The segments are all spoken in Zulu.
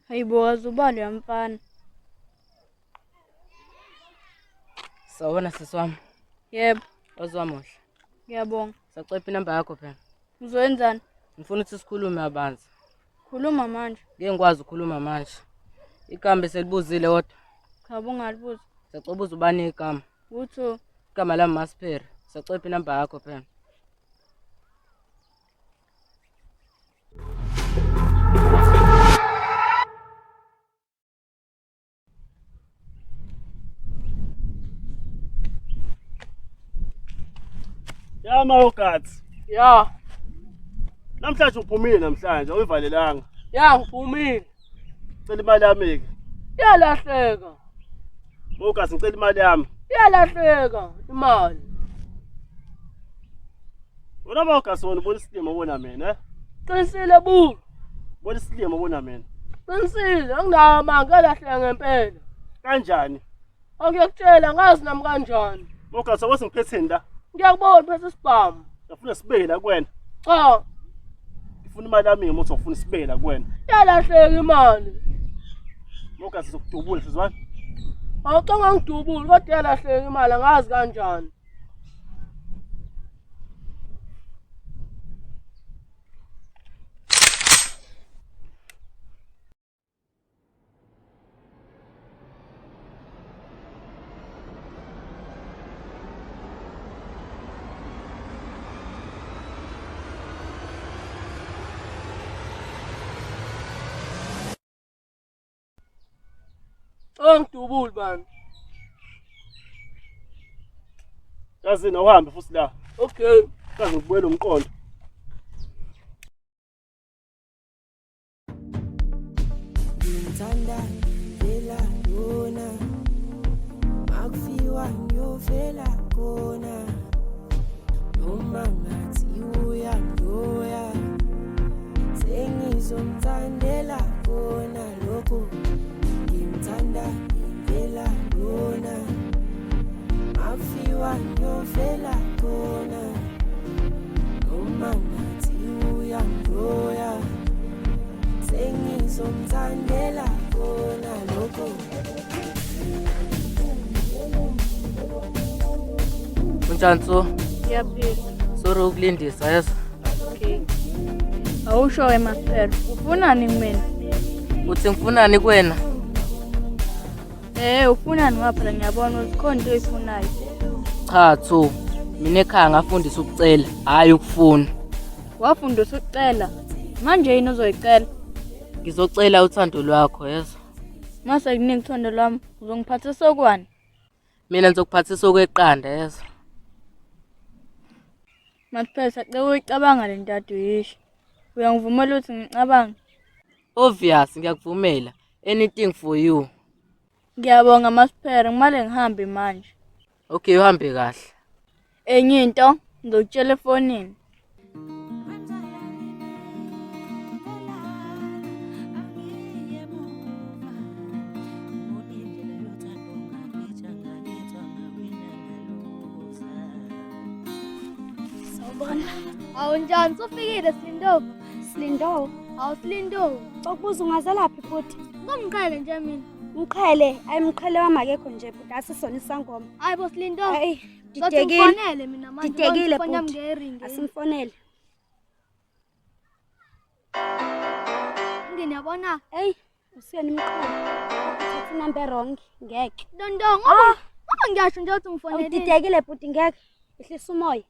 Hayibo wazubalo yamfana. Sawubona sisi wami. Yebo. Waziwamuhle. Ngiyabonga. Sacela inamba yakho phela. Uzoyenzani? Ngifuna ukuthi sikhulume kabanzi. Khuluma manje. Ngeke ngikwazi ukukhuluma manje. Igama selibuzile kodwa. Cha bungalibuza. Sacela ubuza ubani igama? Uthu. Igama lami Maspheri. Sacela inamba yakho phela. Ya mawugathi. Ya. Namhlanje uphumile namhlanje awuyivalelanga. Ya ngiphumile. Cela imali yami ke. Iyalahleka. Mawugathi ngicela imali yami. Iyalahleka imali. Wena mawugathi wena ubona isilima ubona mina eh? Qinisile bu. Bona isilima ubona mina. Qinisile anginawo amanga iyalahleka ngempela. Kanjani? Angiyakutshela ngazi nami kanjani. Mawugathi awase ngiphetheni la. Ngiyakubona uphethe isibhamu. Ngifuna sibeke la kuwena. Cha. Ngifuna imali yami ngemoto ngifuna sibeke la kuwena. Iyalahleka imali. Mawugathi sizokudubula sizwana. Awucanga ngidubule kodwa iyalahleka imali angazi kanjani. Ongidubuli bani. Yazi nawuhambe futhi la. Okay. Kaze ngibuyele umqondo. Ngimthanda vela lona makufiwa ngiyofela khona noma ngathi uyangiloya sengizomthandela kona lokho ngimthanda ngivela lona makufiwa ngiyofela khona noma ngathi uyangiloya sengizomthandela kona lokho. Unjani so? Ngiyaphila. Sorry ukulindisa yeso. Okay. Awusho ke Masphero, ufunani kumina? Uthi ngifunani kuwena? Eh, ufunani ngoba phela ngiyabona ukuthi khona into oyifunayo. Cha Thu, mina ekhaya ngafundisa ukucela, hhayi ukufuna. Wafunda usucela. Manje yini ozoyicela? Ngizocela uthando lwakho yezwa. Mase kuningi uthando lwami, uzongiphathisa okwani? Mina ngizokuphathisa okweqanda yezwa. Maphesa, cela uyicabanga le nto ade uyisho. Uyangivumela ukuthi ngicabange? Obvious ngiyakuvumela. Anything for you. Ngiyabonga Masphera, ngimale ngihambe manje. Okay, uhambe kahle. Enye into ngizokutshela efonini. Sawubona. Awu njani usufikile Slindo? Slindo. Awu Slindo. Okubuza ungazelaphi futhi? Ngomqhele nje mina. Mqhele, ayi mqhele wami akekho nje bhuti asisona isangoma. Hayi bo Slindo. Ayi, Sothi didekile. ngifonele mina manje. Didekile Ngifoni yami bhuti. ngeringi. Asimfonele. Ngini yabona? Eyi, usiyena umqhele. Uthatha inamba wrong, ngeke. Ndondo ngoba ngoba ngiyasho nje ukuthi ngifonelile. Awudidekile bhuti ngeke. Ehlisa umoya.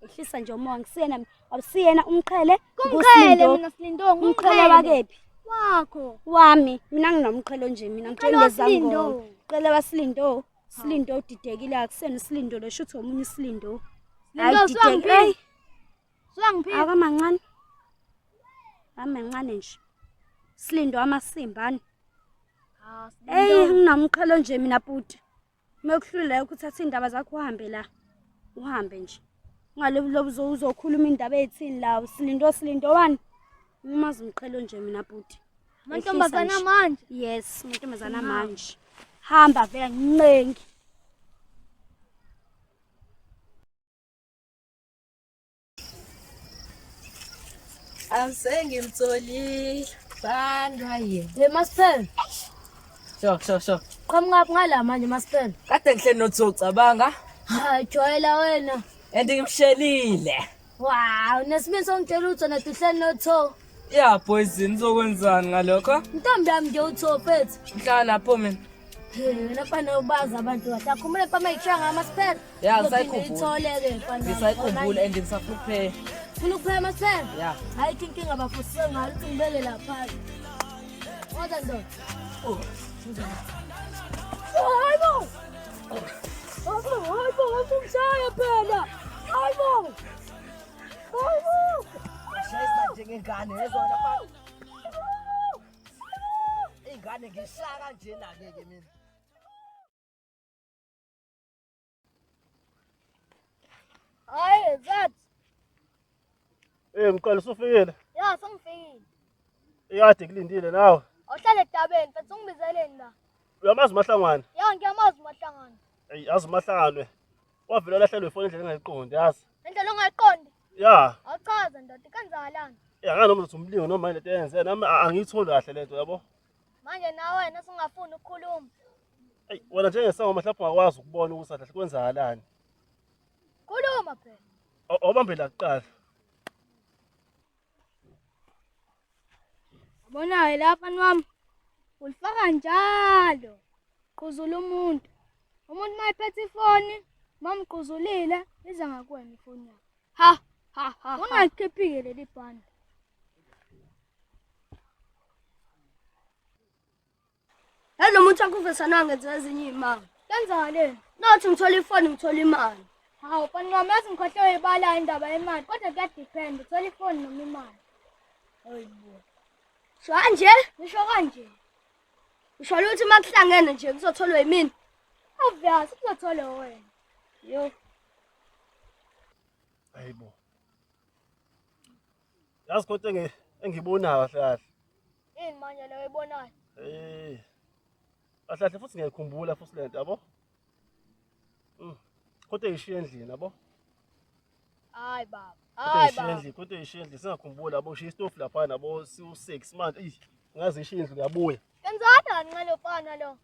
Ehlisa nje umoya ngisiyena awusiyena umqhele. Kumqhele nguSlindo. mina Slindo, Umqhele wakephi? Wakho. Wami, mina nginomqhele nje mina Umqhele ngitshela waSlindo. ngezangoma. Umqhele waSlindo. Slindo udidekile akusena uSlindo lo shuthi omunye uSlindo. Slindo suyangiphika. Suyangiphika. Akamancane. Amancane nje. Slindo amasimbani. Ah, Ey, nginomqhele nje mina bhuti. Mekuhluleka ukuthatha indaba zakho uhambe la. Uhambe nje. Ungalobu lobu uzokhuluma indaba ezithini la uSlindo Slindo wani? Ngimazi umqhele nje mina bhuti. Amantombazana Ehlisa nje. manje. Yes, amantombazana manje. Hamba vele ngincengi. Awusengimtholile. Sandwa yini? Hey Masipele. Sho sho sho. Qhamuka ngala manje Masipele. Kade ngihleli nothi ucabanga. Hayi jwayela wena. And ngimshelile. Wow, nesibindi songitshela ukuthi wena uhleli notho. Ya poison uzokwenzani ngalokho? Ntombi yami nje utho mfethu. Ngihlala lapho mina. Hey, wena fanele ubazi abantu kahle. Akhumbule mfana mayishaya ngama Masipele. Ya, ngisayikhumbula. Ithole-ke mfana. Ngisayikhumbula and ngisafuna ukupheka. Ufuna ukupheka Masipele? Ya. Hayi inkinga bafuswe ngayo ukuthi ngibele lapha. Woza ndoda. Oh. Hayibo! Hayibo, hayibo, wasumshaya phela. Hayibo! Hayibo! Shayisa njengengane yezona mfana. Ingane ngishaya kanjena ke ke mina. Hayi, that. Eh mqalo usufikile. Ya, sengifikile. Ikade kulindile nawe. Awuhlale edabeni, mfethu ungibizeleni la. Uyamazi uMahlangwane? Ya, ngiyamazi uMahlangwane. Eyi yazi uMahlangwane. Wavele walahlekelwa ifoni endlela engayiqondi yazi. Indlela ongayiqondi. Ya. Awuchaza ndoda, kwenzakalani? Ya ngani noma uzothi umlingo noma yini lento eyenzeka nami angiyitholi kahle lento yabo. Manje nawe wena singafuni ukukhuluma. Eyi wena njengesangoma mhlawumbe ungakwazi ukubona ukuthi kahle kwenzakalani. Khuluma phela. Awubambe la kuqala. Yabona-ke la mfana wami, ulifaka njalo. Quzula umuntu. Umuntu uma ephethe ifoni, uma umquzulile, iza ngakuwena ifoni yakho. Ha ha ha. Ungalikhiphi-ke leli bhande. Yazi lo muntu akuvesana ngenza ezinye iy'manga. Kwenzakaleni? Nothi ngithola ifoni ngithola imali. Hawu mfana wami, yazi ngikhohlwe ibala indaba yemali, kodwa kuyadiphenda, uthola ifoni noma imali. Hayibo. Sho kanje? Ngisho kanje. Usho ukuthi uma kuhlangene nje kuzotholwa yimina. Obvious, kuzotholwa wena. Yo. Hayibo. Yazi kodwa engiyibonayo kahle kahle. Yini manje leyo oyibonayo? Eh. Kahle kahle futhi ngiyayikhumbula futhi lento yabo. Kodwa ngishiye endlini yabo. Hayi baba. Kodwa Hayi ngishiye baba. endlini, kodwa ngishiye endlini singakhumbula yabo ngishiye isitofu lapha nabo siwu6 manje. Eyi, ngaze ngishiye endlini ngiyabuya. Kwenzakalani ngalo mfana lo?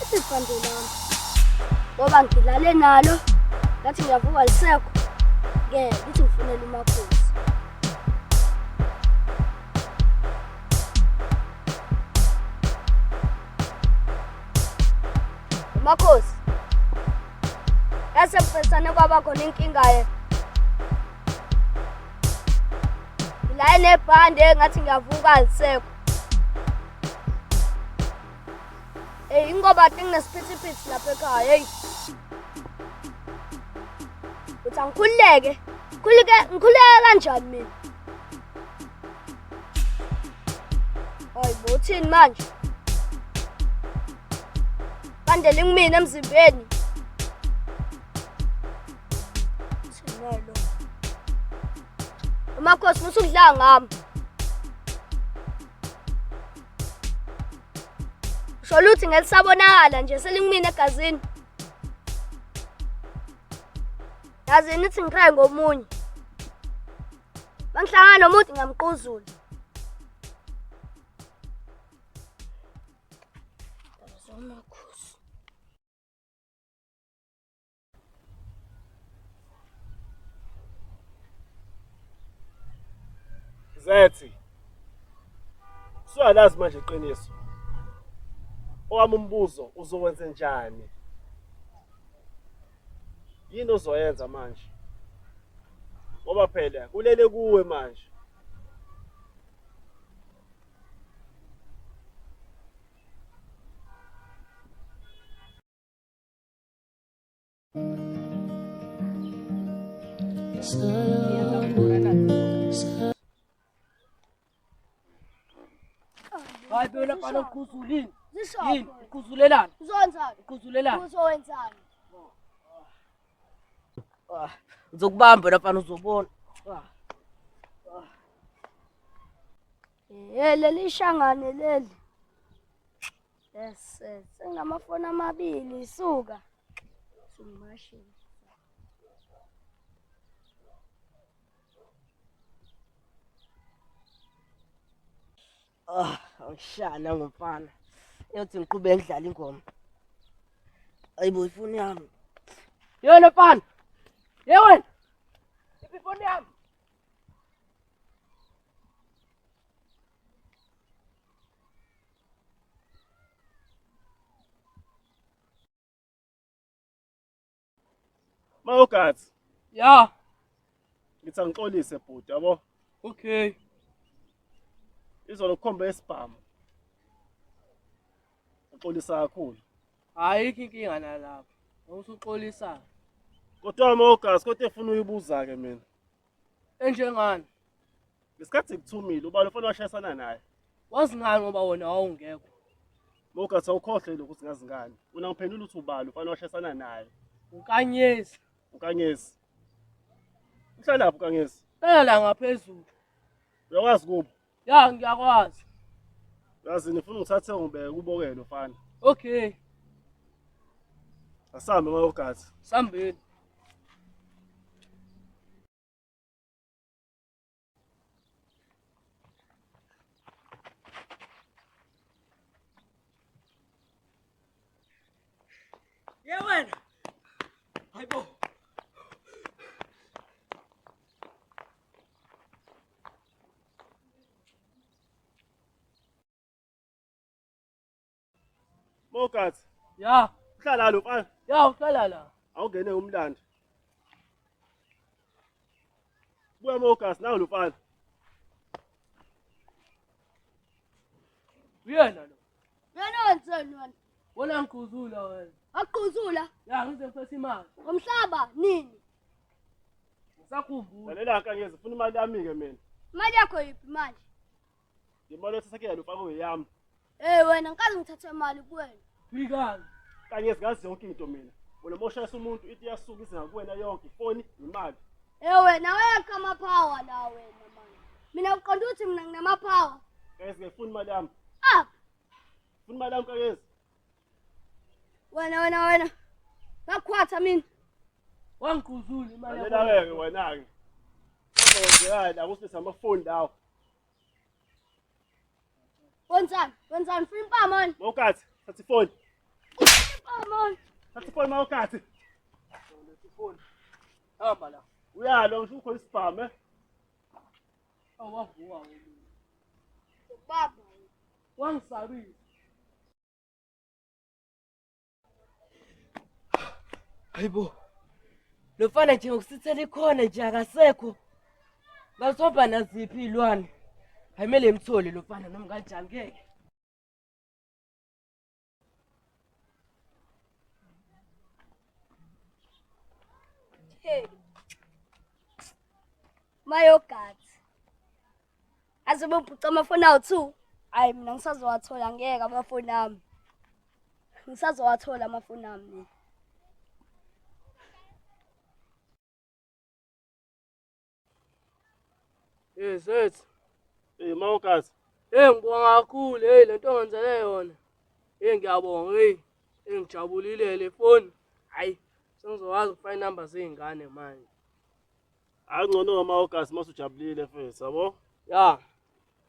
Ithi ibhande lami. Ngoba ngilale nalo, ngathi ngiyavuka lisekho. Ke ngithi ngifunela umakhosi. Umakhosi. Yase mfesane kwaba khona inkinga ye. Ngilale nebhande ngathi ngiyavuka lisekho. Hey, ingoba ade nginesiphithiphithi lapha ekhaya, hey. Uthi angikhululeke. Khululeke, ngikhululeke kanjani mina? Hayi bo, uthini manje? Bandele ngimina emzimbeni. Uthini lo? Umakhosi musukudlala ngami. Usho ukuthi ngelisabonakala nje selingimina egazini. Yazi nithi ngicraye ngomunye. Mangihlangana nomuntu ngamquzula. Zomakhosi. Zethi. Suyalazi manje iqiniso. Owami umbuzo uzokwenza njani? Yini ozoyenza manje? Ngoba phela kulele kuwe manje. Hayi phela mfana uqhuzulini. Zisho. Yini? Uqhuzulelani? Uzowenzani? Uqhuzulelani? Uzowenzani? Uzokubamba wena mfana uzobona. Eh leli shangane leli. Yes, senginamafoni amabili suka. Singimashini. Ah, angishana ngomfana. Eyothi ngiqhubeke ngidlala ingoma. Ayibo ifoni yami. Yona mfana. Ye wena. Iphi ifoni yami? Mawugathi. Ya. Ngithi angixolise bhuti yabo. Okay. Izolo kukhomba isibhamu. Uxolisa kakhulu. Ayikho inkinga nalapho. Awusuxolisa. Kodwa Mawugathi kodwa efuna uyibuza ke mina. Enjengani? Ngesikhathi ngikuthumile ubani ufuna washayisana naye. Wazi ngani ngoba wena wawungekho? Mawugathi awukhohle lokhu ukuthi ngazi ngani. Una ngiphendula ukuthi ubani ufana washayisana naye. Unkanyezi. Unkanyezi. Uhlalaphi unkanyezi? Hlala la ngaphezulu. Uyakwazi kubo? Ya ngiyakwazi. Yazi ngifuna ngithathe ngibeke kubokelo mfana. Okay. Asambe Mawugathi. Sambeni. Ye wena. Hayibo. Mawugathi. Ya. Uhlala lo mfana. Ya uhlala la. Awungene umlando. Buya Mawugathi nawu lo mfana. Uyena lo. Wena wenzeni wena? Wona ngiqhuzula wena. Waqhuzula Ya ngize ngiphethe imali. ngomhlaba nini? Ngisakhumbula. Lalela Nkanyezi ufuna imali yami ke mina. Imali yakho yiphi manje? Imali othatha lo mfana uyami. Eh wena ngikaze ngithathe imali kuwena. Phikani. Nkanyezi ngazi yonke into mina. Wena moshayisa umuntu into iyasuka ize ngakuwena yonke ifoni imali. Eh wena wekho amaphawa la wena manje. Mina uqonda ukuthi mina nginamaphawa. Nkanyezi ngifuna imali yami. Ah, Funa imali yami Nkanyezi. wena wena wena. Ngakhwatha mina. Wangiqhuzula imali Lalela ke wena ke. Kodwa la kusilisa amafoni lawo. Wenzani? Wenzani? Ufuna impama wena? Mawugathi thatha ifoni. Ufuna impama wena? Thatha ifoni Mawugathi. Hamba la. Uyalwa ngisho ukhona isibhamu eh. Awavuka wena. Baba. Wangisabisa. Hayibo. Lo mfana nje ngokusithela ikhona nje akasekho. Basobha naziphi izilwane? Ayimele ngimthole lo mfana noma kanjani ngeke. Hey. Mayogathi. Azobe ubhuca amafoni awu-2. Hayi mina ngisazowathola ngeke amafoni ami. Ngisazowathola amafoni ami mina. Eh zethu. Eh Mawugathi. Hey ngibonga kakhulu hey lento ongenzele yona. Hey ngiyabonga hey. Hey ngijabulile le phone. Hayi sengizokwazi ukufaka inamba zey'ngane manje. Hayi ngcono Mawugathi masujabulile mfethu yabo. Ya.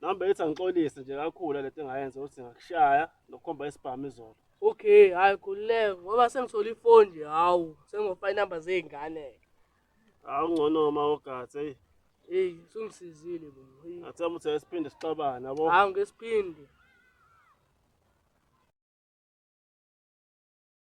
Namba ethi angixolise nje kakhulu lento engayenza ukuthi ngakushaya nokukhomba isibhamu izolo. Okay, hayi khululeka ngoba sengithola ifoni nje hawu sengizofaka inamba zey'ngane. Hayi ngcono Mawugathi hey. Hey usungisizile bo. Hey. Ngathemba ukuthi asiphinde sixabane yabo. Hawu ngesiphinde.